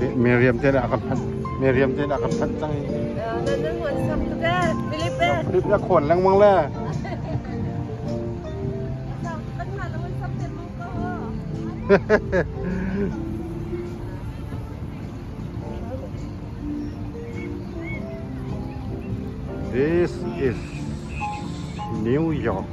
Miriam te dah kan phanh. Miriam te dah kan phanh cang. Nan nan huan sam tuk eh. Philip eh. Philip na khawn lengmang le. This is New York.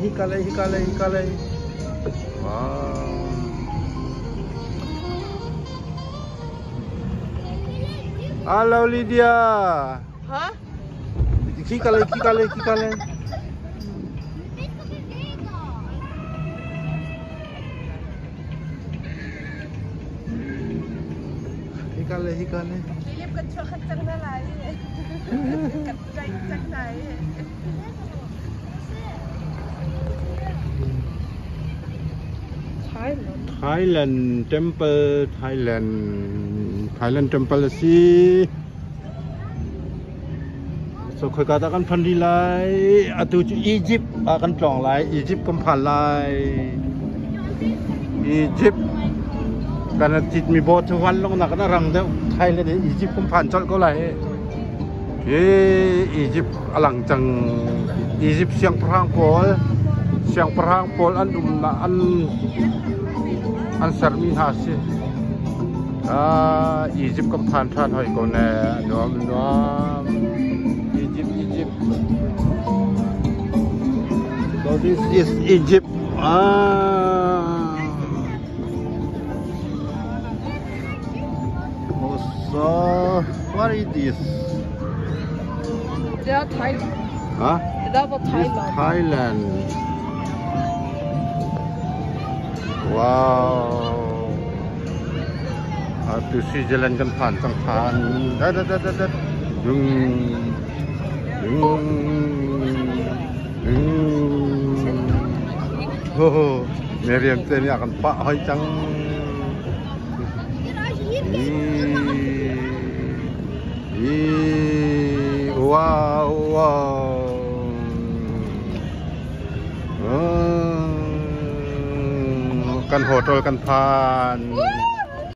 Hika lei, hika lei, hika lei. Wow. Hello Lydia. Huh? Khika lei, khika lei, khika lei. Hika lei, hika lei. Philip kan chuak khat cang na lai. Kan tlaih cang lai. Thailand. Thailand Temple, Thailand, Thailand Temple a si. So khoika dah kan phan rih lai? Atu cu Egypt ah kan tlawng lai. Egypt kan phan lai. Egypt kan citmi boat cu vanlawng nak in a rang deuh. Thailand in Egypt kan phan colh ko lai. Hi Egypt a lang cang. Egypt siangpahrang pawl siangpahrang pawl an umnak an an sermi hna a si. Ah, Egypt kan phan ṭhan hoi ko ne. Nuam nuam. Egypt, Egypt. So this is Egypt. Ah. Oh, so what is this? They are Thailand. Huh? They are This Thailand. Thailand. Wow. Atu Switzerland kan phan cang than. Da da da da da. Dung. Dung. Dung. Ho ho. Miriam te nih a kan pah hoi cang. Ih. Wow, wow. Kan hotel kan phan.